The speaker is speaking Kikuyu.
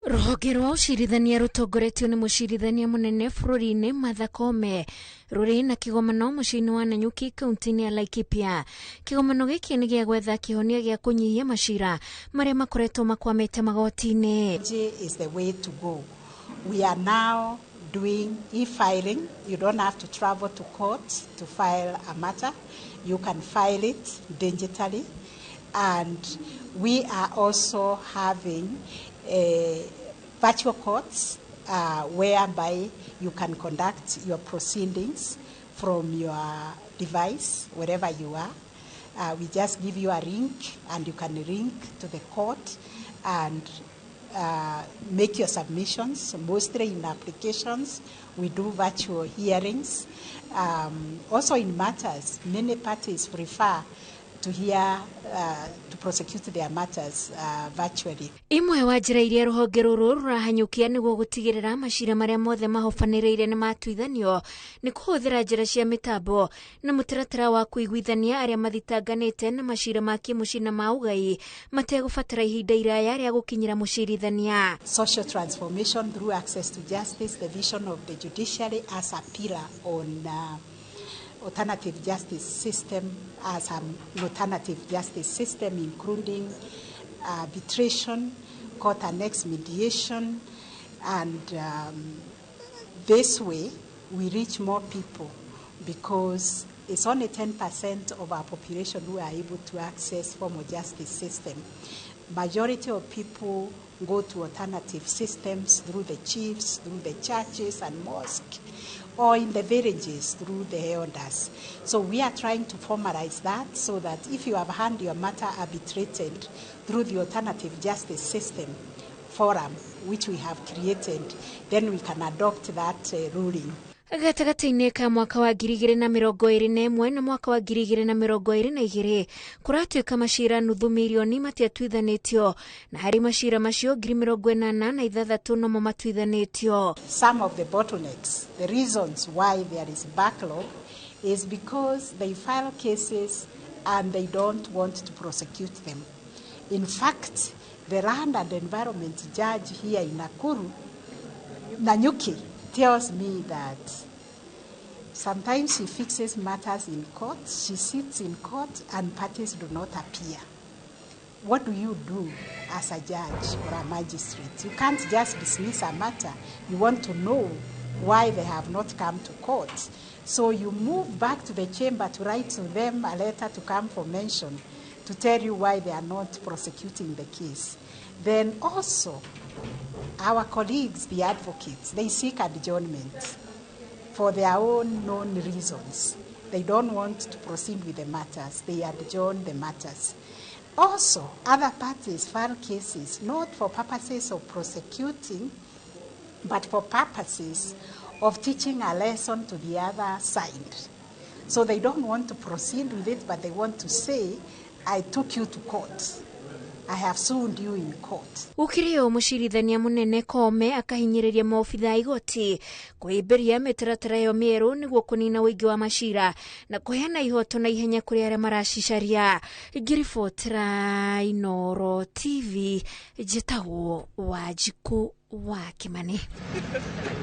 Rũhonge rwa ũcirithania rũtongoretio nĩ mũcirithania mũnene bũrũri-inĩ Martha Koome rũrĩ na kĩgomano mũciĩ-inĩ wa Nanyuki kaunti-inĩ ya Laikipia. Kĩgomano gĩkĩ nĩ gĩa gwetha kĩhonia gĩa kũnyihia macira marĩa makoretwo makwamĩte magoti-inĩ. Is the way to go. We are now doing e-filing. You don't have to travel to court to file a matter. You can file it digitally. And we are also having virtual courts whereby you can conduct your proceedings from your device, wherever you are. We just give you a link and you can link to the court and make your submissions, mostly in applications. We do virtual hearings. Also in matters, many parties prefer to hear, to prosecute their matters virtually. Imwe wa njĩra iria rũhonge rũrũ rũrahanyũkia nĩguo gũtigĩrĩra macira marĩa mothe mahobanĩrĩire nĩ matuithanio nĩ kũhũthĩra njĩra cia mĩtambo na mũtaratara wa kũiguithania arĩa mathitanganĩte na macira ma kĩmũciĩ na ma ũgai mategũbatara ihinda iraya rĩa gũkinyĩra mũcirithania. Social transformation through access to justice, the vision of the judiciary as a pillar on alternative justice system, as an alternative justice system, including arbitration, court annex mediation, and this way we reach more people because it's only 10% of our population who are able to access formal justice system. Majority of people go to alternative systems through the chiefs, through the churches and mosques, or in the villages through the elders. So we are trying to formalize that so that if you have had your matter arbitrated through the alternative justice system forum, which we have created, then we can adopt that ruling. Gatagatĩ-inĩ ka mwaka wa 2021 na mwaka wa 2022 kũratuĩka macira nuthu mirioni matiatuithanĩtio na harĩ macira macio 86,000 nomo matuithanĩtio. Some of the bottlenecks, the reasons why there is backlog is because they file cases and they don't want to prosecute them. In fact, the land and environment judge here in Nakuru, Nanyuki, tells me that sometimes she fixes matters in court, she sits in court and parties do not appear. What do you do as a judge or a magistrate? You can't just dismiss a matter. You want to know why they have not come to court. So you move back to the chamber to write to them a letter to come for mention, to tell you why they are not prosecuting the case. Then also, our colleagues, the advocates, they seek adjournment for their own known reasons. They don't want to proceed with the matters. They adjourn the matters. Also, other parties file cases not for purposes of prosecuting, but for purposes of teaching a lesson to the other side. So they don't want to proceed with it, but they want to say, I took you to court. I have sued you in court. Gũkĩrĩ ũũ mũcirithania mũnene Koome akahinyĩrĩria maobitha a igoti kũhĩmbĩria mĩtaratara ĩyo mĩerũ nĩguo kũnina ũingĩ wa macira na kũheana ihoto na ihenya kũrĩ arĩa maracicaria. Ngĩribotera Inooro TV, njĩtagwo Wanjikũ wa Kĩmani.